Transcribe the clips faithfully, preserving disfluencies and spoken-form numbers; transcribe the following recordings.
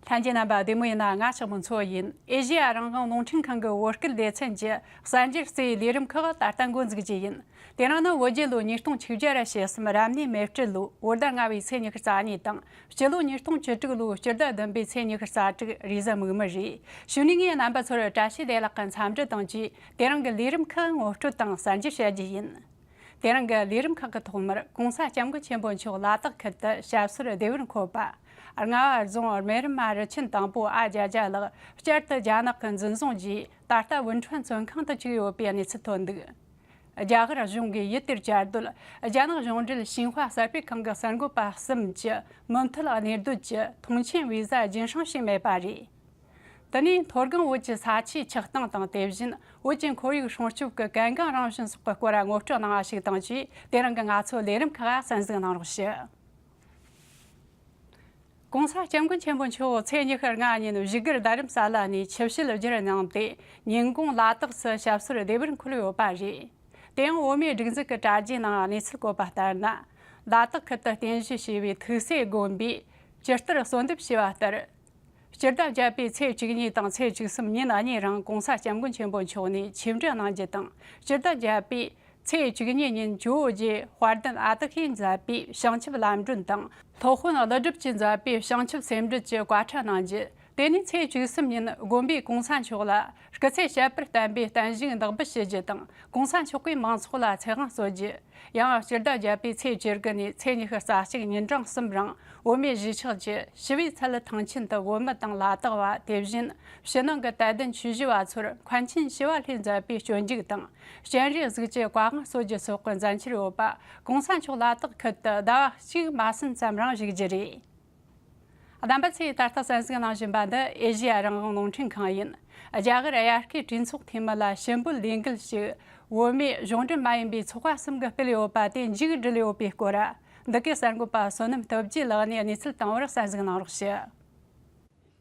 ལྷན་རྒྱས་རྣམ་པ་བདེ་མོ་ཡིན་ན། ང་ཞག་མོ་མཚོ་ཡིན། ཨེ་ཤེ་ཡ་རང་དབང་རླུང་འཕྲིན་ཁང་གི་བོད་སྐད་སྡེ་ཚན་གྱི་གསར་འགྱུར་གཙོ་བོའི་ལས་རིམ་ཁག་ད་ལྟ་འགོ་འཛུགས་རྒྱུ་ཡིན། དེ་རིང་ནི་བོད་རྒྱལ་ལོ་ཉིས་སྟོང་བཅུ་བརྒྱ་ར་ཞེ་གསུམ་རབ་གནས་མེ་སྤྲེལ་ལོའི་བོད་ཟླ་ལྔ་བའི་ཚེས་ཉི་ཤུ་རྩ་གཉིས་དང་། སྤྱི་ལོ་ཉིས་སྟོང་བཅུ་དྲུག་ལོའི་སྤྱི་ཟླ་བདུན་པའི་ཚེས་ཉི་ཤུ་རྩ་དྲུག་རེས་གཟའ་མིག་དམར་རེད། གཞུག་ནས་ངས་རྣམ་པ་ཚོར་བཀྲ་ཤིས་བདེ་ལེགས་ཀྱི་འཚམས་འདྲི་དང་བཅས། དེ་རིང་གི་ལས་རིམ་ཁག་ངོ་སྤྲོད་དང་གསར་འགྱུར་བཤད་རྒྱུ་ཡིན། དེ་རིང་གི་ལས་རིམ་ཁག་གི་ཐོག་མར་གོང་ས་སྐྱབས་མགོན་ཆེན་པོ་མཆོག་ལ་དྭགས་ཁུལ་དུ་ཞབས་སོར་བདེ་བར་འཁོད་པ། རྔ་བ་རྫོང་སྨན་རམས་པ་རུ་ཆེན་དང་པོ་ཨ་ཅཱརྱ་ལགས་བསྐྱར་དུ་རྒྱ་ནག་གི་འཛིན་བཟུང་རྗེས། ད་ལྟ་ཝུན་ཁྲོན་བཙོན་ཁང་དུ་བཅུག་ཡོད་པའི་གནས་ཚུལ་ཐོན་འདུག། རྒྱ་གར་གཞུང་གིས་ཡུལ་དེར་བཅའ་སྡོད་རྒྱ་ནག་གཞུང་འབྲེལ་ཤིན་ཧྭ་གསར་སྤེལ་ཁང་གི་གསར་འགོད་པ་གསུམ་གྱི་མུ་མཐུད་གནས་སྡོད་ཀྱི་ཐོངས་མཆན་བི་ཟ་རྒྱུན་སྲུང་བྱས་མེད་པ་རེད། དེ་ནས་མཐོ་སྒང་བོད་ཀྱི་ས་ཆའི་ཆགས་སྟངས་དང་། དེ་བཞིན་བོད་ཀྱི་ཁོར་ཡུག་སྲུང་སྐྱོབ་ཀྱི་གལ་འགངས་རང་བཞིན་སོགས་ཀྱི་སྐོར་ངོ་སྤྲོད་གནང་བ་ཞིག་དང་བཅས། དེ་རིང་གི་ང་ཚོའི་ལས་རིམ་ཁག་གསན་གཟིགས་གནང་རོགས་ཞུ། གོང་ས་སྐྱབས་མགོན་ཆེན་པོ་མཆོག་ཚེས་ཉི་ཤུ་ལྔ་ཉིན་བཞུགས་སྒར་རྡ་རམ་ས་ལ་ནས་ཆིབས་ཞལ་བསྒྱུར་གནང་སྟེ། ཉིན་གུང་ལ་དྭགས་སུ་ཞབས་སོར་བདེ་བར་འཁོད་ཡོད་པ་རེད། དེ་ཡང་བོད་མིའི་སྒྲིག་འཛུགས་ཀྱི་དྲ་རྒྱའི་ནང་གནས་ཚུལ་བཀོད་པ་ལྟར་ན། ལ་དྭགས་ཁུལ་དུ་རྟེན་གཞི་བྱས་པའི་ཐུགས་སྲས་དགོན་པས་ཇི་ལྟར་གསོལ་འདེབས་བྱས་པ་ལྟར། སྤྱི་ཟླ་བརྒྱད་པའི་ཚེས་བཅུ་གཉིས་དང་ཚེས་བཅུ་གསུམ་ཉིན་གཉིས་རིང་གོང་ས་སྐྱབས་མགོན་ཆེན་པོ་མཆོག་ནས་ཆིབས་འགྲོ་གནང་རྒྱུ་དང་། སྤྱི་ཟླ་བརྒྱད་པའི་ཚེས་བཅུ་གཉིས་ཉིན་ཇོ་བོ་རྗེ་དཔལ་ལྡན་ཨ་ཏི་ཤས་མཛད་པའི་བྱང་ཆུབ་ལམ་སྒྲོན་དང་། སློབ་དཔོན་ཀླུ་སྒྲུབ་ཀྱིས་མཛད་པའི་བྱང་ཆུབ་སེམས་འགྲེལ་གྱི་བཀའ་ཁྲིད་གནང་རྒྱུ། དེ་ནས་ཚེས་བཅུ་གསུམ་ཉིན་དགོན་པས་གོང་ས་མཆོག་ལ་སྐུ་ཚེ་ཞབས་པད་བརྟན་པའི་བརྟན་བཞུགས་བདག་འབུལ་ཞུ་རྒྱུ་དང་། གོང་ས་མཆོག་གིས་མང་ཚོགས་ལ་ཚེ་དབང་གསོ་རྒྱུ། ཡང་སྤྱི་ཟླ་བརྒྱད་པའི་ཚེས་བཅུ་དགུ་ནས་ཚེས་ཉི་ཤུ་རྩ་གཅིག་ཉིན་གྲངས་གསུམ་རིང་བོད་མིའི་གཞིས་ཆགས་ཀྱི་ཞི་བའི་ཚལ་ཐང་ཆེན་དུ་བོད་མི་དང་ལ་དྭགས་པ། དེ་བཞིན་ཕྱི་ནང་གི་དད་ལྡན་ཆོས་ཞུ་བ་ཚོར་མཁན་ཆེན་ཞི་བ་ལྷས་མཛད་པའི་སྤྱོད་འཇུག་དང་། སྤྱན་རས་གཟིགས་ཀྱི་བཀའ་དབང་གསོལ་རྒྱུ་སོགས་ཀྱི་མཛད་འཆར་ཡོད་པ། གོང་ས་མཆོག་ལ་དྭགས་ཁུལ་དུ་ཟླ་བ་གཅིག་མ་ཟིན་ཙམ་རིང་བཞུགས་རྒྱུ་རེད། རྣམ་པ་ཚོས་ད་ལྟ་གསན་གཟིགས་གནང་བཞིན་པ་འདི་ཨེ་ཤེ་ཡ་རང་དབང་རླུང་འཕྲིན་ཁང་ཡིན། རྒྱ་གར་དབྱར་ཁའི་གྲོས་ཚོགས་འཐུས་མི་ལ་ཞུ་འབོད་ལས་འགུལ་ཞིག་བོད་མིའི་གཞུང་འབྲེལ་མ་ཡིན་པའི་ཚོགས་པ་གསུམ་གྱིས་སྤེལ་ཡོད་པ་དེ་མཇུག་བསྒྲིལ་ཡོད་པའི་སྐོར། འདི་གའི་གསར་འགོད་པ་བསོད་ནམས་སྟོབས་རྒྱས་ལགས་ནས་གནས་ཚུལ་དང་པོར་གསན་གཟིགས་གནང་རོགས་ཞུ།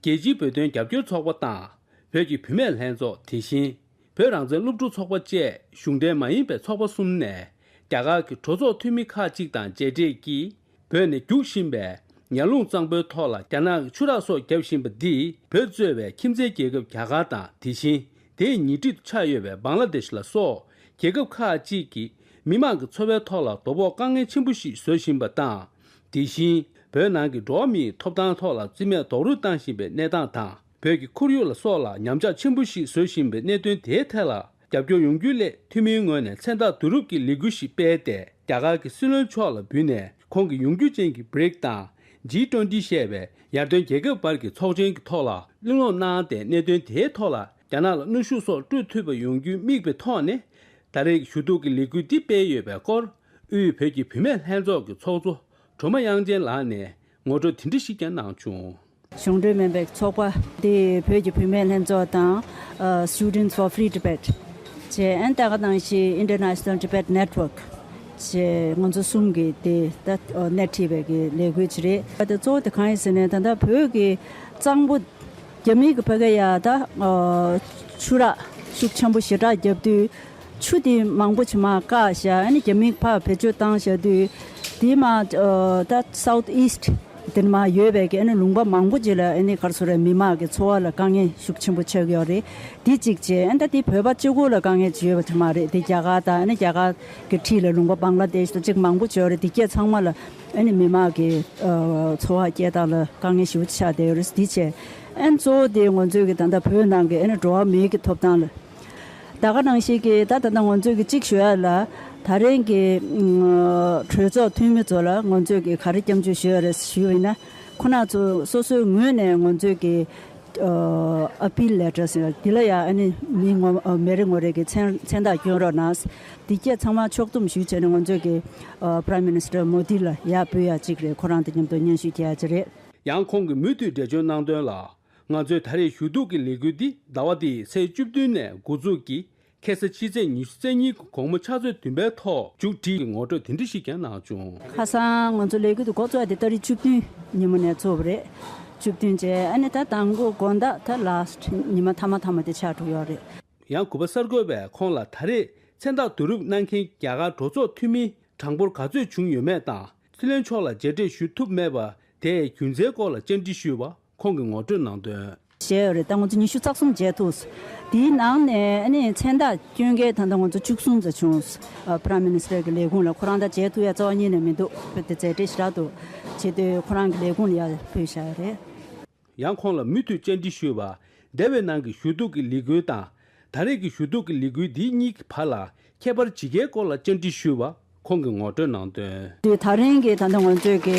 རྒྱལ་སྤྱིའི་བོད་དོན་རྒྱབ་སྐྱོར་ཚོགས་པ་དང་། བོད་ཀྱི་བུད་མེད་ལྷན་ཚོགས། དེ་བཞིན་བོད་རང་བཙན་སློབ་ཕྲུག་ཚོགས་པ་བཅས་གཞུང་འབྲེལ་མ་ཡིན་པའི་ཚོགས་པ་གསུམ་ནས། རྒྱ་གར་གྱི་གྲོས་ཚོགས་འཐུས་མི་ཁག་ཅིག་དང་མཇལ་འཕྲད་ཀྱིས། བོད་ནས་རྒྱུག་བཞིན་པའི་ཉ་རླུང་གཙང་པོའི་ཐོག་ལ་རྒྱ་ནག་གི་ཆུ་རགས་སོགས་བརྒྱབ་བཞིན་པ་འདིས། བོད་གཙོས་པའི་ཁྱིམ་མཚེས་རྒྱལ་ཁབ་རྒྱ་གར་དང་། དེ་བཞིན་དེའི་ཉེ་འཁྲིས་སུ་ཆགས་ཡོད་པའི་བང་ལ་དེཤ་ལ་སོགས་རྒྱལ་ཁབ་ཁག་ཅིག་གི་མི་མང་གི་འཚོ་བའི་ཐོག་ལ་དོ་ཕོག་དཀའ་ངལ་ཆེན་པོ་ཞིག་བཟོ་བཞིན་པ་དང་། དེ་བཞིན་བོད་ནང་གི་འགྲོ་བ་མིའི་ཐོབ་ཐང་ཐོག་ལ་རྩིས་མེད་རྡོག་རོལ་བཏང་བཞིན་པའི་གནས་སྟངས་དང་། བོད་ཀྱི་ཁོར་ཡུག་ལ་སོགས་ལ་ཉམས་ཆག་ཆེན་པོ་ཞིག་བཟོ་བཞིན་པའི་གནད་དོན་དེའི་ཐད་ལ་རྒྱབ་སྐྱོར་ཡོང་རྒྱུ་སླད། འཐུས་མིའི་ངོས་ནས་མཚན་རྟགས་བསྡུ་རུབ་ཀྱི་ལས་འགུལ་ཞིག་སྤེལ་ཏེ། རྒྱ་གར་གྱི་སྲིད་བློན་མཆོག་ལ་འབུལ་ནས། ཁོང་གིས་ཡོང་རྒྱུ་ཅན་གྱི་བྷི་རིག་དང་ཇི་ཊུ་ཝེན་ཊི་ཞེས་པའི་ཡར་ཐོན་རྒྱལ་ཁབ་བར་གྱི་ཚོགས་ཆེན་གྱི་ཐོག་ལ་གླེང་སློང་གནང་སྟེ། གནད་དོན་དེའི་ཐོག་ལ་རྒྱ་ནག་ལ་གནོན་ཤུགས་སོགས་སྤྲོད་ཐུབ་པ་ཡོང་རྒྱུ་དམིགས་པའི་ཐོག་ནས། ད་རེས་ཀྱི་ཞུ་གཏུག་གི་ལས་འགུལ་འདི་སྤེལ་ཡོད་པའི་སྐོར། དབུས་བོད་ཀྱི་བུད་མེད་ལྷན་ཚོགས་ཀྱི་ཚོགས་གཙོ་སྒྲོལ་མ་དབྱངས་ཅན་ལགས་ནས་ངོ་སྤྲོད་དེ་འདྲ་ཞིག་ཀྱང་གནང་བྱུང་། གཞུང་འབྲེལ་མིན་པའི་ཚོགས་པ་དེ་བོད་ཀྱི་བུད་མེད་ལྷན་ཚོགས་དང་། ཨ། Students for Free Tibet བྱས། ཨན་ད་ག་ནང་བཞིན་International Tibet Network བྱས། ང་ཚོ་གསུམ་གྱིས་དེ་ད་སྣེ་ཁྲིད་པའི་གི་ལས་འགུལ་ཅིག་རེད། ད་གཙོ་བོ་དེ་གང་ཡིན་ཟེར་ན། ད་ལྟ་བོད་ཀྱི་གཙང་པོ་རྒྱ་མིའི་གི་ཕ་གི་ཡ་ད་ཨ་ཆུ་རགས་ཤུགས་ཆེན་པོ་ཞེ་དྲག་བརྒྱབ་དུས། ཆུ་དེ་མང་པོ་ཅིག་མར་བཀག་བཞག་ཨ་ནི་རྒྱ་མིས་ཕར་བེད་སྤྱོད་བཏང་བཞག་དུས། དེ་མར་ཨ་ད་South East དེ་ནས་མར་ཡོད་པའི་གི་ཨ་ནི་ལུང་པ་མང་པོ་ཅིག་ལ་ཨ་ནི་ག་རེ་ཟེར་རེད། མི་མང་གི་འཚོ་བ་ལ་དཀའ་ངལ་ཤུགས་ཆེན་པོ་ཆགས་ཀྱི་ཡོད་རེད། དེ་གཅིག་བྱས། ཨ་ནི་ད་དེ་བོད་པ་གཅིག་པོ་ལ་དཀའ་ངལ་ཅིག་ཡོད་པ་དེ་མ་རེད། དེ་རྒྱ་གར་དང་། ཨ་ནི་རྒྱ་གར་གི་འཁྲིས་ལ་ལུང་པ་བང་ལ་དེཤ་དང་ཅིག་མང་པོ་ཅིག་ཡོད་རེད། དེ་གྱད་ཚང་མ་ལ་ཨ་ནི་མི་མང་གི་ཨ་འཚོ་བ་སྐྱེལ་སྟངས་ལ་དཀའ་ངལ་ཞེ་པོ་ཅིག་ཆགས་བསྡད་ཡོད་རེད། དེ་བྱས། ཨ་ནི་གཙོ་བོ་དེ་ང་ཚོའི་གི་ད་ལྟ་བོད་ནང་གི་ཨ་ནི་འགྲོ་བ་མིའི་གི་ཐོབ་ཐང་ལ། ད་ག་ནང་བཞིན་གྱི་ད་ད་ལྟ་ང་ཚོས་ཀྱི་གཅིག་ཞུ་ཡ་ལ། ད་རེས་ཀྱི་ཨ་གྲོས་ཚོགས་འཐུས་མི་ཚོ་ལ་ང་ཚོས་ཀྱི་ག་རེ་སྐྱབས་འཇུག་ཞུ་ཡ་རེད་ཞུས་པ་ཡིན་ན། ཁོ་རང་ཚོ་སོ་སོའི་ངོས་ནས་ང་ཚོས་ཀྱི་ཨ་appeal letter ཟེར་བ་འདི་ལ་ཡ་ཨ་ནི་མི་ངོ་ཨ་མི་རེ་ངོ་རེ་གི་མཚན་མཚན་རྟགས་སྐྱོན་རོགས་གནང་། འདི་སྐད་ཚང་མ་ཕྱོགས་བསྡོམས་ཞུས་བྱས་ནས་ང་ཚོས་ཀྱི་ཨ་Prime Minister Modi ལ་ཡར་ཕུལ་ཡ་གཅིག་རེད། ཁོ་རང་དང་མཉམ་དུ་སྙན་ཞུ་རྒྱག་ཡ་གཅིག་རེད། ཡང་ཁོང་གིས་མུ་མཐུད་འགྲེལ་བརྗོད་གནང་དོན་ལ། ང་ཚོའི་ད་རེས་ཞུ་གཏུག་གི་ལས་འགུལ་འདི་ཟླ་བ་འདིའི་ཚེས་བཅུ་བདུན་ནས་འགོ་འཛུགས་ཀྱིས། ཁ་སང་ཕྱི་ཚེས་ཉི་ཤུ་རྩ་གཉིས་ཀྱི་དགོང་མོ་ཕྱག་ཚོད་བདུན་པའི་ཐོག་མཇུག་སྒྲིལ་གྱི་ངོ་སྤྲོད་དེ་འདྲ་ཞིག་ཀྱང་གནང་བྱུང་། ཁ་སང་ང་ཚོ་ལས་འགུལ་དེ་འགོ་བཙུགས་ཡ་དེ་ཏ་རིག་བཅུ་བདུན་ཉིན་མོ་ནས་བཙུགས་པ་རེད། བཅུ་བདུན་བྱས། ཨ་ནི་ད་དང་པོ་དགོང་དག་ད་last ཉི་མ་མཐའ་མ་མཐའ་མ་དེ་ཆགས་འགྲོ་ཡོད་རེད། ཡང་གུས་པ་གསར་འགོད་པས་ཁོང་ལ་ད་རེས་མཚན་རྟགས་བསྡུ་རུབ་གནང་མཁན་རྒྱ་གར་གྲོས་ཚོགས་འཐུས་མི་གྲངས་འབོར་ག་ཚོད་བྱུང་ཡོད་མེད་དང་། སྲིད་བློན་མཆོག་ལ་མཇལ་འཕྲད་ཞུ་ཐུབ་མེད་པ་དེའི་རྒྱུ་མཚན་སྐོར་ལ་བཅར་འདྲི་ཞུས་པ། ཁོང་གིས་ངོ་སྤྲོད་གནང་དོན། བྱས་ཡོད་རེད། ད་ང་ཚོ་ཉི་ཤུ་རྩ་གསུམ་བྱས་ཐུབ་སོང་། དེའི་ནང་ནས་ཨ་ནི་མཚན་རྟགས་སྐྱོན་མཁན་ད་ལྟ་ང་ཚོ་བཅུ་གསུམ་ཙམ་བྱུང་སོང་། Prime Minister གི་ལས་ཁུངས་ལ་ཁོ་རང་ད་བྱས་ཐུབ་ཡ་རྩ་བ་ཉིད་ནས་མི་འདུག་དཔེ་དེ་མཛད་བྲེལ་ཞེ་དྲག་འདུག་བྱེད་དུས་ཁོ་རང་གི་ལས་ཁུངས་ལ་ཡ་ཕུལ་བཞག་ཡོད་རེད། ཡང་ཁོང་ལ་མུ་མཐུད་བཅར་འདྲི་ཞུས་པ། འདས་པའི་ནང་གི་ཞུ་གཏུག་གི་ལས་འགུལ་དང་། ད་རེས་ཀྱི་ཞུ་གཏུག་གི་ལས་འགུལ་འདི་གཉིས་ཀྱི་བར་ལ་ཁྱད་པར་ཇི་སྐྱེའི་སྐོར་ལ་བཅར་འདྲི་ཞུས་པ། ཁོང་གིས་ངོ་སྤྲོད་གནང་དོན། དེ་ད་རིང་གི་ད་ལྟ་ང་ཚོས་ཀྱི་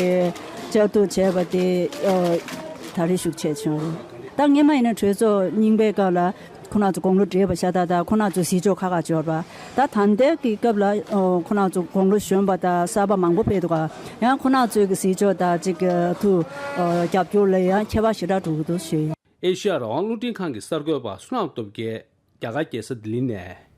བཅར་གཏུག་བྱས་པ་དེ་ཨ་ད་རེས་ཤུགས་ཆེ་བྱུང་རེད། ད་སྔས་མ་ཡིན་ན་གྲོས་ཚོགས་རྙིང་པའི་སྐབས་ལ་ཁོ་རང་ཚོ་དགུང་ལོ་བགྲེས་པ་ཤ་སྟག་དང་ཁོ་རང་ཚོ་གཟིགས་ཕྱོགས་ཁག་ཁག་འབྱོར་བ། ད་ད་ལྟའི་གི་སྐབས་ལ་ཨ་ཁོ་རང་ཚོ་དགུང་ལོ་གཞོན་པ་དང་གསར་པ་མང་པོ་ཕེབས་འདུག་ག་ཡང་ཁོ་རང་ཚོའི་གི་གཟིགས་ཕྱོགས་དང་གཅིག་གི་ཐུགས་ཨ་རྒྱབ་སྐྱོར་ལ་ཡང་ཁྱད་པར་ཞེ་དྲག་འགྲོ་གི་འདུག་ཞུ་ཡིན། ཨེ་ཤི་ཡ་རང་དབང་རླུང་འཕྲིན་ཁང་གི་གསར་འགོད་པ་བསོད་ནམས་སྟོབས་རྒྱལ། རྒྱ་གར་རྒྱལ་ས་ལྡི་ལི་ནས།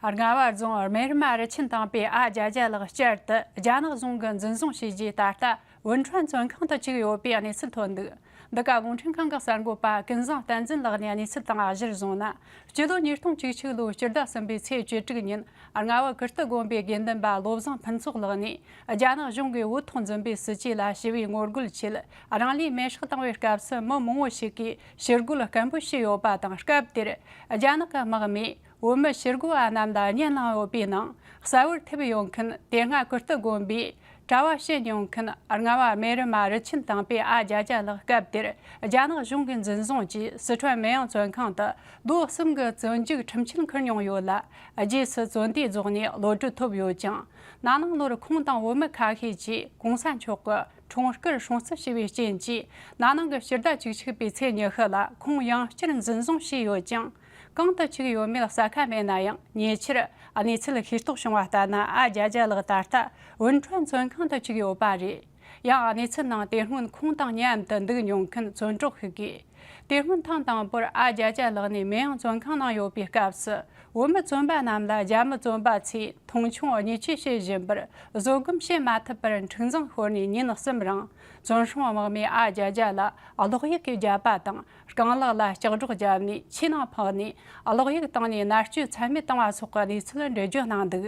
རྔ་བ་རྫོང་སྨན་རམས་རི་ཆེན་དང་པོའི་ཨ་ཅག་ཅག་ལགས་བསྐྱར་དུ་རྒྱ་ནག་གཞུང་གིས་འཛིན་བཟུང་བྱས་རྗེས། ད་ལྟ་ཝུན་ཁྲོན་བཙོན་ཁང་དུ་བཅུག་ཡོད་པའི་གནས་ཚུལ་ཐོན་འདུག་འདི་ག་རླུང་འཕྲིན་ཁང་གི་གསར་འགོད་པ་ཀུན་བཟང་བསྟན་འཛིན་ལགས་ནས་གནས་ཚུལ་དང་གཞིར་བཟུང་ན། སྤྱི་ལོ་ཉིས་སྟོང་བཅུ་གཅིག་ལོའི་སྤྱི་ཟླ་གསུམ་པའི་ཚེས་བཅུ་དྲུག་ཉིན། རྔ་བ་ཀིརྟི་དགོན་པའི་དགེ་འདུན་པ་བློ་བཟང་ཕུན་ཚོགས་ལགས་ནས། རྒྱ་ནག་གཞུང་གིས་འུ་ཐུག་འཛིན་པའི་སྲིད་ཇུས་ལ་ཞི་བའི་ངོ་རྒོལ་ཆེད། རང་ལུས་མེར་སྲེག་བཏང་བའི་སྐབས་སུ་མི་མང་བོ་ཞིག་གིས་ཕྱིར་རྒོལ་སྐད་འབོད་བྱས་ཡོད་པ་དང་། སྐབས་དེར་རྒྱ་ནག་གི་དམག་མིས་བོད་མི་ཕྱིར་རྒོལ་བ་རྣམས་ལ་གཉེན་བླངས་ཡོད་པའི་ནང་གསལ་བོར་ཐེབས་ཡོད་མཁན། དེ་སྔ་ཀིརྟི་དགོན་པའི་གྲྭ་བ་བྱས་མྱོང་མཁན་རྔ་བ་སྨན་རམས་རི་ཆེན་དང་པོའི་ཨ་ཅག་ཅག་ལགས་སྐབས་དེར་རྒྱ་ནག་གཞུང་གིས་འཛིན་བཟུང་གིས་སི་ཁྲོན་མེན་ཡང་བཙོན་ཁང་དུ་ལོ་གསུམ་གྱི་བཙོན་འཇུག་ཁྲིམས་ཆད་འཁུར་མྱོང་ཡོད་ལ། རྗེས་སུ་བཙོན་དུས་རྫོགས་ནས་གློད་གྲོལ་ཐོབ་ཡོད་ཅིང་། ན་ནིང་ལོར་ཁོང་དང་བོད་མི་ཁ་ཤས་ཀྱིས་གོང་ས་མཆོག་གི་འཁྲུངས་སྐར་སྲུང་བརྩི་ཞུ་བའི་རྐྱེན་གྱིས། ན་ནིང་གི་སྤྱི་ཟླ་བཅུ་གཅིག་པའི་ཚེས་ཉི་ཤུ་ལ་ཁོང་ཡང་བསྐྱར་འཛིན་བཟུང་བྱས་ཡོད་ཅིང་། གང་དུ་བཅུག་ཡོད་མེད་གསལ་ཁ་མེད་ན་ཡང་། ཉེ་ཆར་གནས་ཚུལ་ཤེས་རྟོགས་བྱུང་བ་ལྟར་ན། ཨ་ཅག་ཅག་ལགས་ད་ལྟ་ཝུན་ཁྲོན་བཙོན་ཁང་དུ་བཅུག་ཡོད་པ་རེད། ཡང་གནས་ཚུལ་ནང་དེ་སྔོན་ཁོང་དང་མཉམ་དུ་འདུག་མྱོང་མཁན་བཙོན་གྲོགས་ཤིག་གིས། དེ་སྔོན་ཐེངས་དང་པོར་ཨ་ཅག་ཅག་ལགས་ནས་མེན་ཡང་བཙོན་ཁང་ནང་ཡོད་པའི་སྐབས་སུ། བོད་མི་བཙོན་པ་རྣམས་ལ་རྒྱ་མི་བཙོན་པ་ཚོས་མཐོང་ཆུང་བརྙས་བཅོས་བྱེད་བཞིན་པར་བཟོད་སྒོམ་བྱེད་མ་ཐུབ་པར་འཁྲུག་འཛིང་ཤོར་ནས་ཉིན་གསུམ་རིང་། བཙོན་སྲུང་དམག་མིས་ཨ་ཅག་ཅག་ལ་གློག་ཡིག་གིས་བརྒྱབ་པ་དང་། རྐང་ལག་ལ་ལྕགས་སྒྲོག་བརྒྱབ་ནས་ཆུའི་ནང་འཕངས་ནས་གློག་ཡིག་བཏང་ནས་མནར་གཅོད་ཚད་མེད་བཏང་བ་སོགས་ཀྱི་གནས་ཚུལ་འགྲེལ་བརྗོད་གནང་འདུག་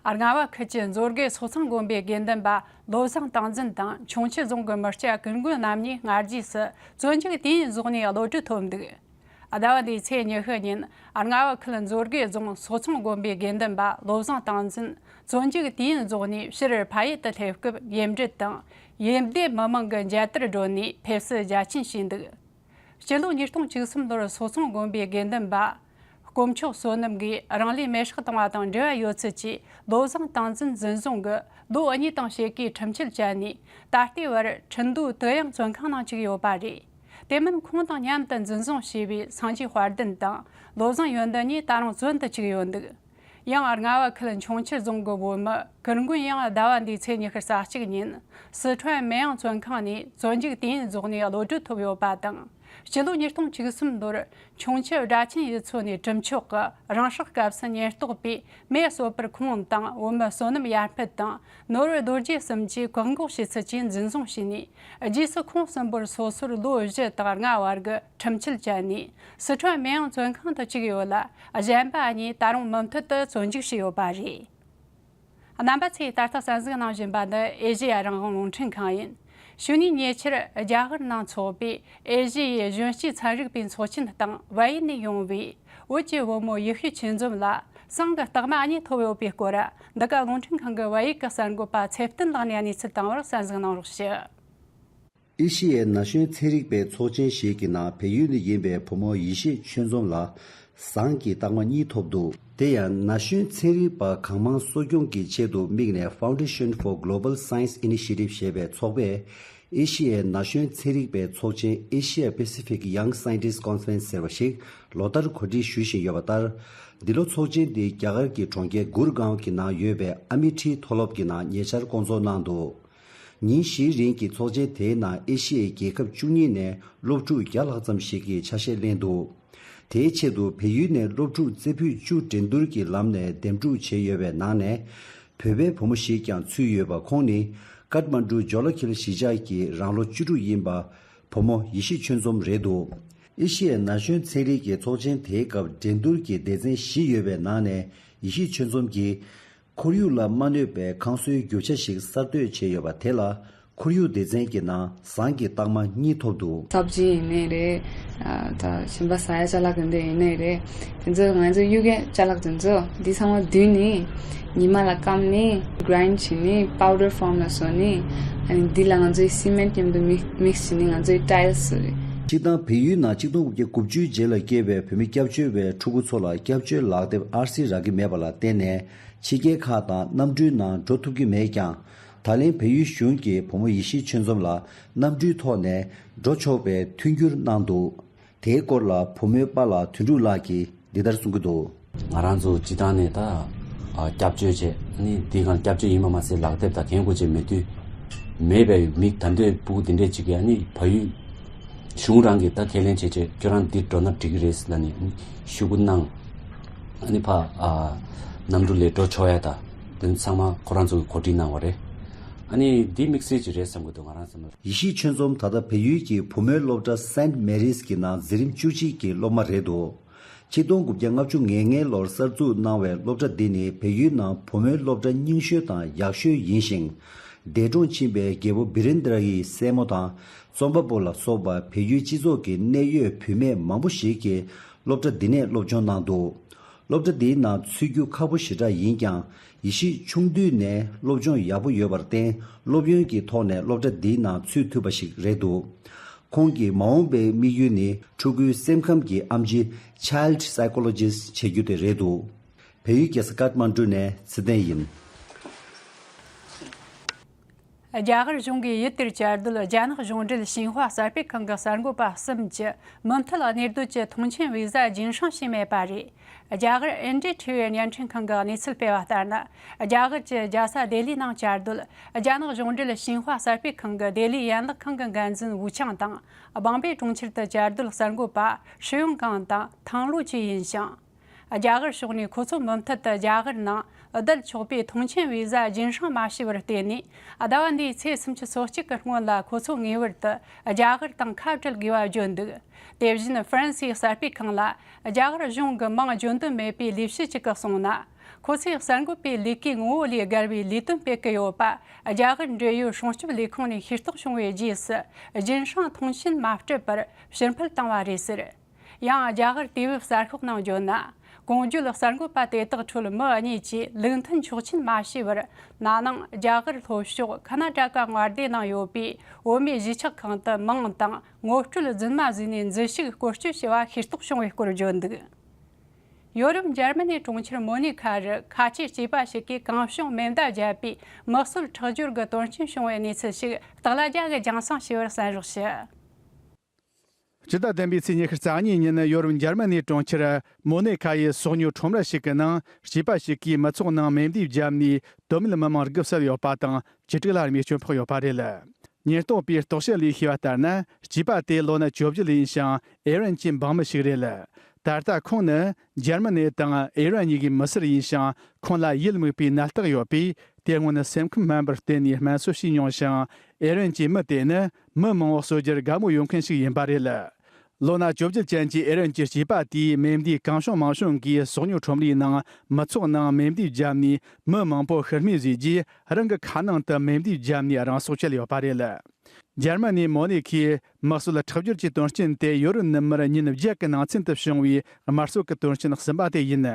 རྔ་བ་ཁུལ་གྱི་མཛོད་དགེ་སོག་ཚང་དགོན་པའི་དགེ་འདུན་པ་བློ་བཟང་བསྟན་འཛིན་དང་། ཁྱུང་མཆུ་རྫོང་གི་མི་སྐྱ་ཀུན་དགོན་རྣམ་གཉིས་སྔ་རྗེས་སུ་བཙོན་འཇུག་དུས་ཡུན་རྫོགས་ནས་གློད་གྲོལ་ཐོབ་འདུག་ཟླ་བ་འདིའི་ཚེས་ཉི་ཤུ་ཉིན། རྔ་བ་ཁུལ་མཛོད་དགེ་རྫོང་སོག་ཚང་དགོན་པའི་དགེ་འདུན་པ་བློ་བཟང་བསྟན་འཛིན་བཙོན་འཇུག་དུས་ཡུན་རྫོགས་ནས་ཕྱིར་ཕ་ཡུལ་དུ་སླེབས་སྐབས། ཡིབ་འབྲུ་དང་ཡིབ་སྡེ་མི་མང་གི་མཇལ་དར་བསྒྲོན་ནས་ཕེབས་བསུ་རྒྱ་ཆེན་བྱས་འདུག་སྤྱི་ལོ་ཉིས་སྟོང་བཅུ་གསུམ་ལོར་སོག་ཚང་དགོན་པའི་དགེ་འདུན་པ་དཀོན་མཆོག་བསོད་ནམས་ཀྱིས་རང་ལུས་མེར་སྲེག་བཏང་བ་དང་འབྲེལ་བ་ཡོད་ཚུལ་གྱིས། བློ་བཟང་བསྟན་འཛིན་འཛིན་བཟུང་གིས་ལོ་གཉིས་དང་ཕྱེད་ཀའི་ཁྲིམས་ཆད་བཅད་ནས། ད་ལྟའི་བར་ཁྲིན་ཏུའུ་ཏི་ཡང་བཙོན་ཁང་ནང་བཅུག་ཡོད་པ་རེད། དེ་མིན་ཁོང་དང་མཉམ་དུ་འཛིན་བཟུང་བྱས་པའི་སངས་རྒྱས་དཔལ་ལྡན་དང་བློ་བཟང་ཡོན་ཏན་གཉིས་ད་རུང་བཙོན་དུ་བཅུག་ཡོད་འདུག་ཡང་རྔ་བ་ཁུལ་ཁྱུང་མཆུ་རྫོང་གི་བོད་མི་ཀུན་དགོན་ཡང་ཟླ་བ་འདིའི་ཚེས་ཉི་ཤུ་རྩ་གཅིག་ཉིན་སི་ཁྲོན་མེན་ཡང་བཙོན་ཁང་ནས་བཙོན་འཇུག་དུས་ཡུན་རྫོགས་ནས་གློད་གྲོལ་ཐོབ་ཡོད་པ་དང་། སྤྱི་ལོ་ཉིས་སྟོང་བཅུ་གསུམ་ལོར་ཁྱུང་མཆུ་སྦྲ་ཆེན་ཡུལ་ཚོ་ནས་གྲུབ་མཆོག་གི་རང་སྲོག་སྐབས་སུ་ཉེན་རྟོག་པས་མེ་གསོད་པར། ཁོང་དང་བོད་མི་བསོད་ནམས་ཡར་འཕེལ་དང་ནོར་བུ་རྡོ་རྗེ་གསུམ་གྱིས་བཀག་འགོག་བྱས་ཚུལ་གྱིས་འཛིན་བཟུང་བྱས་ནས། རྗེས་སུ་ཁོང་གསུམ་པོར་སོ་སོར་ལོ་བཞི་དང་ལྔ་བར་གྱི་ཁྲིམས་ཆད་བཅད་ནས་སི་ཁྲོན་མེན་ཡང་བཙོན་ཁང་དུ་བཅུག་ཡོད་ལ། གཞན་པ་གཉིས་ད་རུང་མུ་མཐུད་དུ་བཙོན་འཇུག་བྱས་ཡོད་པ་རེད། རྣམ་པ་ཚོས་ད་ལྟ་གསན་གཟིགས་གནང་བཞིན་པ་འདི་ཨེ་ཤེ་ཡ་རང་དབང་རླུང་འཕྲིན་ཁང་ཡིན། གཞུག་ནས་ཉེ་ཆར་རྒྱ་གར་ནང་འཚོགས་པའི་ཨེ་ཤེ་ཡའི་གཞོན་སྐྱེས་ཚན་རིག་པའི་ཚོགས་ཆེན་སྟེང་བལ་ཡུལ་ནས་ཡོང་བའི་བོད་ཀྱི་བུ་མོ་ཡེ་ཤེས་ཆོས་འཛོམས་ལ་བསང་གི་རྟགས་མ་གཉིས་ཐོབ་ཡོད་པའི་སྐོར། འདི་ག་རླུང་འཕྲིན་ཁང་གི་བལ་ཡུལ་གྱི་གསར་འགོད་པ་ཚེ་བརྟན་ལགས་ནས་གནས་ཚུལ་བཏང་བར་གསན་གཟིགས་གནང་རོགས་ཞུ། ཨེ་ཤེ་ཡའི་ན་གཞོན་ཚན་རིག་པའི་ཚོགས་ཆེན་ཞིག་གི་ནང་བལ་ཡུལ་ནས་ཡིན་པའི་བུ་མོ་ཡེ་ཤེས་ཆོས་འཛོམས་ལ་བཟང་གི་རྟགས་མ་གཉིས་ཐོབ་འདུག་དེ་ཡང་ན་གཞོན་ཚན་རིག་པ་གང་མང་གསོ་སྐྱོང་གི་ཆེད་དུ་དམིགས་ནས་Foundation for Global Science Initiative ཞེས་པའི་ཚོགས་པས་ཨེ་ཤེ་ཡའི་ན་གཞོན་ཚན་རིག་པའི་ཚོགས་ཆེན་Asia Pacific Young Scientist Conference ཟེར་བ་ཞིག་ལོ་ལྟར་གོ་སྒྲིག་ཞུ་བཞིན་ཡོད་པ་ལྟར། འདི་ལོ་ཚོགས་ཆེན་འདི་རྒྱ་གར་གྱི་གྲོང་ཁྱེར་གུར་གའོན་གྱི་ནང་ཡོད་པའི་ཨ་མི་ཊི་མཐོ་སློབ་ཀྱི་ནང་ཉེ་ཆར་བསྐོང་ཚོགས་གནང་འདུག་ཉིན་བཞིའི་རིང་གི་ཚོགས་ཆེན་དེའི་ནང་ཨེ་ཤི་ཡའི་རྒྱལ་ཁབ་བཅུ་གཉིས་ནས་སློབ་ཕྲུག་བརྒྱ་ལྷག་ཙམ་ཞིག་གིས་ཆ་ཤས་ལེན་འདུག་དེའི་ཆེད་དུ་བལ་ཡུལ་ནས་སློབ་ཕྲུག་རྩེ་ཕུད་བཅུ་འགྲན་བསྡུར་གྱི་ལམ་ནས་འདེམས་སྒྲུག་བྱས་ཡོད་པའི་ནང་ནས། བོད་པའི་བུ་མོ་ཞིག་ཀྱང་ཚུད་ཡོད་པ། ཁོང་ནི་ཀཏ་མན་ཌུ་ཇོ་ལ་ཁིལ་གཞིས་ཆགས་ཀྱི་རང་ལོ་བཅུ་དྲུག་ཡིན་པ། བུ་མོ་ཡེ་ཤེས་ཆོས་འཛོམས་རེད་འདུག་ཨེ་ཤི་ཡའི་ན་གཞོན་ཚན་རིག་གི་ཚོགས་ཆེན་དེའི་སྐབས་འགྲན་བསྡུར་གྱི་སྡེ་ཚན་བཞི་ཡོད་པའི་ནང་ནས་ཡེ་ཤེས་ཆོས་འཛོམས་ཀྱིས། ཁོར་ཡུག་ལ་མ་གནོད་པའི་ཁང་བཟོའི་རྒྱུ་ཆ་ཞིག་གསར་གཏོད་བྱས་ཡོད་པ་དེ་ལ། ཁོར་ཡུག་སྡེ་ཚན་གྱི་ནང་ཟངས་ཀྱི་རྟགས་མ་གཉིས་ཐོབ་འདུག་སབ་ཇི་ཡིན་ནའི་རེད། ཨ་ད་གཞན་པ་ཟ་ཡ་ཅ་ལག་དེ་འདྲ་ཡིན་ནའི་རེད། དེ་ཚོ་ང་ཚོ་གཡུག་ཡ་ཅ་ལག་དེ་ཚོ་འདི་ཚང་མ་བསྡུས་ནས་ཉི་མ་ལ་སྐམ་ནས་grind་བྱས་ནས་powder form་ལ་བཟོས་ནས། ཨ་ནི་འདི་ལ་ང་ཚོའི་cement་མཉམ་དུ་mix- mix་བྱས་ནས་ང་ཚོའི་tiles་བཟོས་རེད། སྤྱིར་བཏང་བལ་ཡུལ་ནང་ཆིག་སྟོང་དགུ་བརྒྱ་དགུ་བཅུའི་རྗེས་ལ་སྐྱེས་པའི་བོད་མི་སྐྱབས་བཅོལ་བའི་ཕྲུ་གུ་ཚོ་ལ་སྐྱབས་བཅོལ་ལག་དེབ་ཨར་སི་རག་གི་མེད་པ་ལ་བརྟེན་ནས་ཕྱི་རྒྱལ་ཁག་དང་གནམ་གྲུའི་ནང་འགྲོ་ཐུབ་ཀྱི་མེད་ཀྱང་། ད་ལན་བལ་ཡུལ་གཞུང་གིས་བུ་མོ་ཡེ་ཤེས་ཆོས་འཛོམས་ལ་གནམ་གྲུའི་ཐོག་ནས་འགྲོ་ཆོག་པའི་མཐུན་འགྱུར་གནང་འདུག་དེའི་སྐོར་ལ་བུ་མོའི་པཱ་ལགས་དོན་གྲུབ་ལགས་ཀྱིས་འདི་ལྟར་གསུང་གི་འདུག་ང་རང་ཚོ་སྤྱི་བཏང་ནས་ད་ཨ་སྐྱབས་བཅོལ་བྱས་ནི་འདི་གང་སྐྱབས་བཅོལ་ཡིན་པ་མ་ཟད་ལག་དེབ་དང་གན་གོ་ཆེ་མེད་དུས་མེད་པའི་མི་ད་འདོད་སྤུ་གུ་འདི་འདྲས་ཅིག་གིས་ཨ་ནི་བལ་ཡུལ་གཞུང་རང་གིས་ད་ཁས་ལེན་བྱས་བྱས་ཁྱོད་རང་འདི་འགྲོ་ན་འགྲིག་གི་རེད་ལབ་ནས་ཤོག་གུ་གནང་། ཨ་ནི་ཕ་ཨ་གནམ་གྲུ་ལས་འགྲོ་ཆོག་ཡ་ད་དེ་ཚང་མ་ཁོ་རང་ཚོ་གིས་གོ་སྒྲིག་གནང་བ་རེད། ཨ་ནི་འདི་དམིགས་བསལ་ཅིག་རེད་བསམ་གི་འདུག་ང་རང་བསམ་བློ། ཡེ་ཤེས་ཆོས་འཛོམས་ད་ལྟ་བལ་ཡུལ་གྱི་བུ་མོའི་སློབ་གྲྭ་Saint Mary's་གྱི་ནང་འཛིན་རིམ་བཅུ་གཅིག་གི་སློབ་མ་རེད་འདུག་ཆིག་སྟོང་དགུ་བརྒྱ་ལྔ་བཅུ་ང་ལྔའི་ལོར་གསར་འཛུགས་གནང་བའི་སློབ་གྲྭ་འདི་ནི་བལ་ཡུལ་ནང་བུ་མོའི་སློབ་གྲྭ་རྙིང་ཤོས་དང་ཡག་ཤོས་ཡིན་ཞིང་། འདས་གྲོངས་ཕྱིན་པའི་རྒྱལ་པོ་བི་རེན་དྲ་ཡི་སྲས་མོ་དང་རྩོམ་པ་པོ་ལ་སོགས་པ་བལ་ཡུལ་སྤྱི་ཚོགས་ཀྱི་གནད་ཡོད་བུད་མེད་མང་པོ་ཞིག་གིས་སློབ་གྲྭ་འདི་ནས་སློབ་སྦྱོང་གནང་འདུག་སློབ་གྲྭ་འདིའི་ནང་ཚུད་རྒྱུ་ཁག་པོ་ཞེ་དྲག་ཡིན་ཀྱང་། ཡེ་ཤེས་ཆུང་དུས་ནས་སློབ་སྦྱོང་ཡག་པོ་ཡོད་པར་བརྟེན། སློབ་ཡོན་གྱི་ཐོག་ནས་སློབ་གྲྭ་འདིའི་ནང་ཚུད་ཐུབ་པ་ཞིག་རེད་འདུག་ཁོང་གི་མ་འོངས་པའི་དམིགས་ཡུལ་ནི་ཕྲུ་གུའི་སེམས་ཁམས་ཀྱི་ཨེམ་ཆི་Child Psychologist་བྱེད་རྒྱུ་དེ་རེད་འདུག་བལ་ཡུལ་རྒྱལ་ས་ཀཏ་མན་ཌུ་ནས་ཚེ་བརྟན་ཡིན། རྒྱ་གར་གཞུང་གིས་ཡུལ་དེར་བཅའ་སྡོད་རྒྱ་ནག་གཞུང་འབྲེལ་ཤིན་ཧྭ་གསར་སྤེལ་ཁང་གི་གསར་འགོད་པ་གསུམ་གྱི་མུ་མཐུད་གནས་སྡོད་ཀྱི་ཐོངས་མཆན་བི་ཟ་རྒྱུན་བསྲིང་བྱས་མེད་པ་རེད། རྒྱ་གར་ཨིན་ཌི་ཡ་ཊི་ཝི་བརྙན་འཕྲིན་ཁང་གིས་གནས་ཚུལ་སྤེལ་བ་ལྟར་ན། རྒྱ་གར་གྱི་རྒྱལ་ས་ལྡི་ལིའི་ནང་བཅའ་སྡོད་རྒྱ་ནག་གཞུང་འབྲེལ་ཤིན་ཧྭ་གསར་སྤེལ་ཁང་གི་ལྡི་ལིའི་ཡན་ལག་ཁང་གི་འགན་འཛིན་ཝུ་ཆང་དང་། བང་པེ་གྲོང་ཁྱེར་དུ་བཅའ་སྡོད་གསར་འགོད་པ་ཧྲི་ཡོང་ཀང་དང་ཐང་ལོ་ཆི་ཡིན་ཞིང་། རྒྱ་གར་ཕྱོགས་ནས་ཁོ་ཚོ་མུ་མཐུད་དུ་རྒྱ་གར་ནང་བསྡད་ཆོག་པའི་ཐོངས་མཆན་བི་ཟ་རྒྱུན་བསྲིང་མ་བྱས་པར་བརྟེན་ནས། ཟླ་བ་འདིའི་ཚེས་སུམ་ཅུ་སོ་གཅིག་གི་སྔོན་ལ་ཁོ་ཚོ་ངེས་པར་དུ་རྒྱ་གར་དང་ཁ་བྲལ་དགོས་པ་བརྗོད་འདུག་དེ་བཞིན་ཧྥ་རན་སིའི་གསར་སྤེལ་ཁང་ལ་རྒྱ་གར་གཞུང་གི་མིང་བརྗོད་འདོད་མེད་པའི་ལས་བྱེད་ཅིག་གིས་གསུངས་ན། ཁོ་ཚོས་གསར་འགོད་པའི་ལས་ཀའི་ངོ་བོ་ལས་བརྒལ་བའི་ལས་དོན་སྤེལ་གྱི་ཡོད་པ། རྒྱ་གར་འབྲེལ་ཡོད་སྲུང་སྐྱོབ་ལས་ཁུངས་ནས་ཤེས་རྟོགས་བྱུང་བའི་རྗེས་སུ་རྒྱུན་བསྲིང་ཐོངས་མཆན་མ་སྤྲད་པར་ཕྱིར་འཕུད་བཏང་བ་རེད་ཟེར། ཡང་རྒྱ་གར་དུས་བབ་གསར་ཤོག་ནང་བརྗོད་ན། གོང་བརྗོད་གསར་འགོད་པ་དེ་དག་ཁྲོད་མི་གཉིས་ཀྱིས་ལུགས་མཐུན་ཆོག་མཆན་མ་ཞུས་པར། ན་ནིང་རྒྱ་གར་ལྷོ་ཕྱོགས་ཁ་ན་ཏྲ་ཀ་མངའ་སྡེ་ནང་ཡོད་པའི་བོད་མིའི་གཞིས་ཆགས་ཁང་དུ་མིང་དང་ངོ་སྤྲོད་རྫུན་མ་བཟོས་ནས་འཛུལ་ཞུགས་སྐོར་སྐྱོད་བྱས་པ་ཤེས་རྟོགས་བྱུང་བའི་སྐོར་བརྗོད་འདུག་ཡོ་རོབ་འཇར་མ་ནིའི་གྲོང་ཁྱེར་མུ་ནེ་ཁ་རུ་ཁ་ཆེའི་སྐྱེས་པ་ཞིག་གིས་གང་བྱུང་མེ་མདའ་བརྒྱབ་པའི་མི་གསོད་ཁྲག་སྦྱོར་གྱི་དོན་རྐྱེན་བྱུང་བའི་གནས་ཚུལ་ཞིག་སྟག་ལྷ་རྒྱལ་གྱིས་རྒྱང་སྲིང་བྱས་པར་གསན་རོགས་ཞུ། སྤྱི་ཟླ་བདུན་པའི་ཚེས་ཉི་ཤུ་རྩ་གཉིས་ཉིན་ཡོ་རོབ་འཇར་མ་ནིའི་གྲོང་ཁྱེར་མུ་ནེ་ཁ་ཡི་སོ་ཉུལ་ཁྲོམ་ར་ཞིག་གི་ནང་སྐྱེས་པ་ཞིག་གིས་མི་ཚོགས་ནང་མེ་མདས་བརྒྱབ་ནས་དོན་མེད་མི་མང་དགུ་བསད་ཡོད་པ་དང་བཅུ་དྲུག་ལ་རྨས་སྐྱོན་ཕོག་ཡོད་པ་རེད། ཉེན་རྟོག་པས་རྟོག་དཔྱད་ལས་ཤེས་པ་ལྟར་ན། སྐྱེས་པ་དེ་ལོ་ན་བཅོ་བརྒྱད་ཡིན་ཞིང་ཨེ་རན་གྱི་འབངས་མི་ཞིག་རེད། ད་ལྟ་ཁོང་ནི་འཇར་མ་ནི་དང་ཨེ་རན་གཉིས་ཀྱི་མི་སེར་ཡིན་ཞིང་། ཁོང་ལ་ཡིད་མུག་པའི་ནད་རྟགས་ཡོད་པས། དེ་སྔོན་ནི་སེམས་ཁམས་དམན་པར་བརྟེན་ནས་སྨན་གསོ་བྱས་མྱོང་ཞིང་། ཨེ་རན་གྱི་མི་དེ་ནི་མི་མང་པོ་གསོད་རྒྱུར་དགའ་མོས་ཡོད་མཁན་ཞིག་ཡིན་པ་རེད། ལོ་ན་བཅོ་བརྒྱད་ཅན་གྱི་ཨེ་རན་གྱི་སྐྱེས་པ་དེས་མེ་མདའི་གང་བྱུང་མང་བྱུང་གིས་སོ་ཉུལ་ཁྲོམ་རའི་ནང་མི་ཚོགས་ནང་མེ་མདས་བརྒྱབ་ནས་མི་མང་པོ་ཤི་རྨས་བཟོས་རྗེས། རང་གི་ཁ་ནང་དུ་མེ་མདས་བརྒྱབ་ནས་རང་སྲོག་བཅད་ཡོད་པ་རེད། འཇར་མ་ནིའི་མུ་ནེ་ཁའི་མི་གསོད་ཁྲག་སྦྱོར་གྱི་དོན་རྐྱེན་དེ་ཡོ་རོབ་ནུབ་མར་ཉིན་བརྒྱད་ཀྱི་ནང་ཚུན་དུ་བྱུང་བའི་དམར་གསོད་ཀྱི་དོན་རྐྱེན་གསུམ་པ་དེ་ཡིན།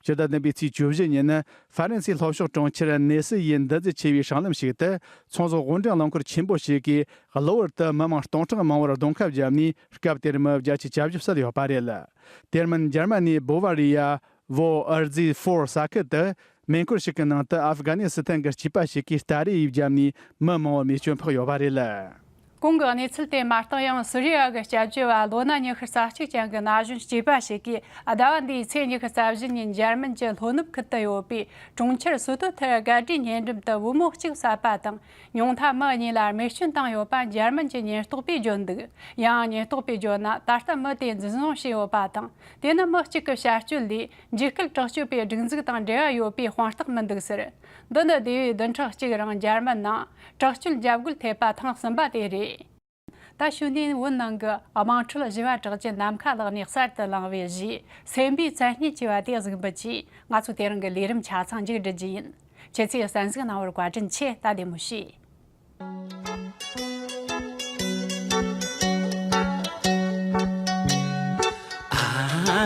སྤྱི་ཟླ་བདུན་པའི་ཚེས་བཅུ་བཞི་ཉིན། ཧྥ་རན་སིའི་ལྷོ་ཕྱོགས་གྲོང་ཁྱེར་ནེ་སི་ཡི་འདུ་འཛི་ཆེ་བའི་སྲང་ལམ་ཞིག་ཏུ། ཚོང་ཟོག་དབོར་འདྲེན་རླངས་འཁོར་ཆེན་པོ་ཞིག་གིས་གློ་བུར་དུ་མི་མང་སྟོང་ཕྲག་མང་བོར་རྡུང་ཁ་བརྒྱབ་ནས། སྐབས་དེར་མི་བརྒྱད་ཅུ་གྱ་བཞི་བསད་ཡོད་པ་རེད། དེ་མིན་འཇར་མ་ནིའི་བོ་ཝ་རི་ཡ་ཝོ་ཨར་ཛི་ཧྥོར་ས་ཁུལ་དུ། མེ་འཁོར་ཞིག་གི་ནང་དུ་ཨབ་གྷ་ནི་སི་ཐན་གྱི་སྐྱེས་པ་ཞིག་གིས་སྟ་རེ་ཡིས་བརྒྱབ་ནས་མི་མང་བོར་རྨས་སྐྱོན་ཕོག་ཡོད་པ་རེད། གོང་གི་གནས་ཚུལ་དེ་མ་བརྟགས་ཡང་སི་རི་ཡ་གི་སྐྱབས་བཅོལ་བ་ལོ་ན་ཉི་ཤུ་རྩ་གཅིག་ཅན་གྱི་ན་གཞོན་སྐྱེས་པ་ཞིག་གིས་ཟླ་བ་འདིའི་ཚེས་ཉི་ཤུ་རྩ་བཞི་ཉིན་འཇར་མན་གྱི་ལྷོ་ནུབ་ཁུལ་དུ་ཡོད་པའི་གྲོང་ཁྱེར་སུ་ཏུ་ཐེར་ག་ཌི་ཉེ་འགྲམ་དུ་བུ་མོ་གཅིག་བསད་པ་དང་། ཉུང་མཐའ་མི་གཉིས་ལ་རྨས་སྐྱོན་བཏང་ཡོད་པ་འཇར་མན་གྱི་ཉེན་རྟོག་པས་བརྗོད་འདུག་ཡང་ཉེན་རྟོག་པས་བརྗོད་ན། ད་ལྟ་མི་དེ་འཛིན་བཟུང་བྱས་ཡོད་པ་དང་། དེ་ནི་མི་གཅིག་གི་བྱ་སྤྱོད་ལས། འཇིགས་སྐུལ་དྲག་སྤྱོད་པའི་སྒྲིག་འཛུགས་དང་འབྲེལ་བ་ཡོད་པའི་དཔང་རྟགས་མི་འདུག་ཟེར། འདི་ནི་དེ་བས་བདུན་ཕྲག་གཅིག་རིང་འཇར་མན་ནང་དྲག་སྤྱོད་འཇབ་རྒོལ་ཐེབས་པ་ཐེངས་གསུམ་པ་དེ་རེད། ད་ཞུ་ནས་བོད་ནང་གི་དམངས་ཁྲོད་ཞི་བ་དྲག་ཅན་ནམ་མཁའ་ལགས་ནས་གསར་དུ་བླངས་པའི་གཞས་སེམས་པའི་མཚན་སྙན་ཅེས་པ་དེ་གཟིགས་འབུལ་གྱིས། ང་ཚོ་དེ་རིང་གི་ལས་རིམ་ཆ་ཚང་མཇུག་སྒྲིལ་རྒྱུ་ཡིན། ཁྱེད་ཚོས་གསན་གཟིགས་གནང་བར་བཀའ་དྲིན་ཆེ། ད་བདེ་མོ་བྱོས།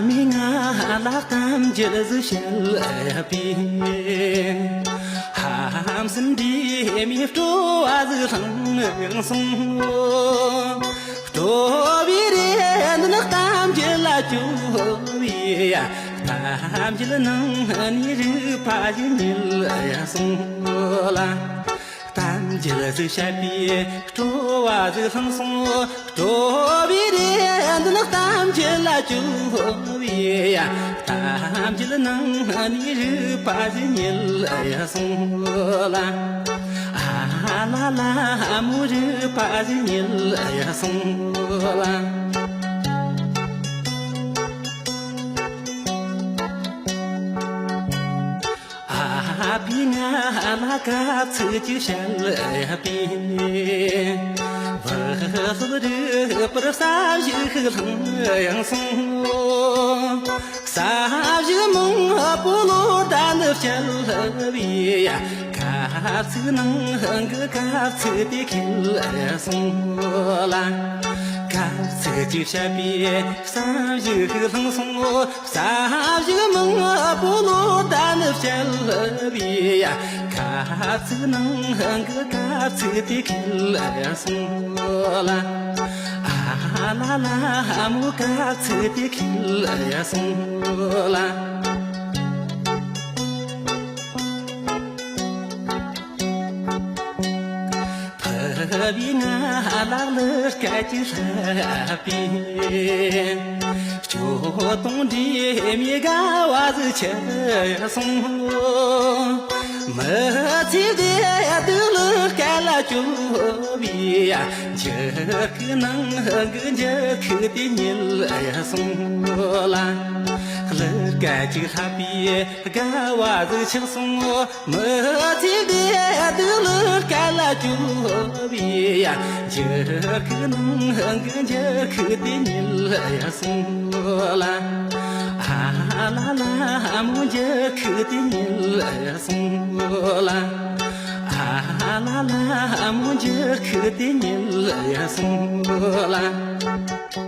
མི་ང་ལ་གཏམ་རྒྱུད་ཟིག་བཤད་པས། ཧམ་སེམས་འདྲེས་མའི་སྤྲོ་བ་ཟིག་བླངས་སོང་། སྤྲོ་བའི་རེ་འདུན་གཏམ་རྒྱུད་ལ་བཅོལ་བས། གཏམ་རྒྱུད་ནང་ནས་རིག་པ་ཞིག་རྙེད་སོང་ལ། གཏམ་རྒྱུད་ཟིག་བཤད་པས་སྤྲོ་བ་ཟིག་བླངས་སོང་། སྤྲོ་བའི་རེ་འདུན་གཏམ་རྒྱུད་ལ་བཅོལ་བས། གཏམ་རྒྱུད་ནང་ནས་རིག་པ་ཞིག་རྙེད་སོང་ལ། ཨ་ལ་ལ་མོ་རིག་པ་ཞིག་རྙེད་སོང་ལ། ཨ་ཕས་ང་ལ་སྐབས་ཚིག་ཅིག་བཤད་པས། བུ་སློབ་རིག་པར་བསམ་གཞིག་བླངས་སོང་། བསམ་གཞིག་མང་པོ་ལོ་ཟླ་འདི་བསྐྱལ་བས། སྐབས་ཚིག་ནང་གི་སྐབས་ཚིག་དེ་ཁེལ་སོང་ལ། སྐབས་ཚིག་ཅིག་བཤད་པས་བསམ་གཞིག་བླངས་སོང་། བསམ་གཞིག་མང་པོ་ལོ་ཟླ་འདི་བསྐྱལ་བས། སྐབས་ཚིག་ནང་གི་སྐབས་ཚིག་དེ་ཁེལ་སོང་ལ། ཨ་ལ་ལ་མོ་སྐབས་ཚིག་དེ་ཁེལ་སོང་ལ། ཕུ་བོས་ང་ལ་གླུ་སྐད་ཅིག་བསླབས་པས། སྐྱོ་གདུང་འདྲེས་མའི་དགའ་བ་ཟིག་ཆགས་སོང་། མི་ཚེ་འདི་སྡུག་གླུ་སྐད་ལ་བཅོལ་བས། འགྱུར་ཁུག་ནང་གི་འགྱུར་ཁུག་དེ་རྙེད་སོང་ལ། གླུ་སྐད་ཅིག་བསླབས་པས་དགའ་བ་ཟིག་ཆགས་སོང་། མི་ཚེ་འདི་སྡུག་གླུ་སྐད་ལ་བཅོལ་བས། འགྱུར་ཁུག་ནང་གི་འགྱུར་ཁུག་དེ་རྙེད་སོང་ལ། ཨ་ལ་ལ་མོ་འགྱུར་ཁུག་དེ་རྙེད་སོང་ལ། ཨ་ལ་ལ་མོ་འགྱུར་ཁུག་དེ་རྙེད་སོང་ལ།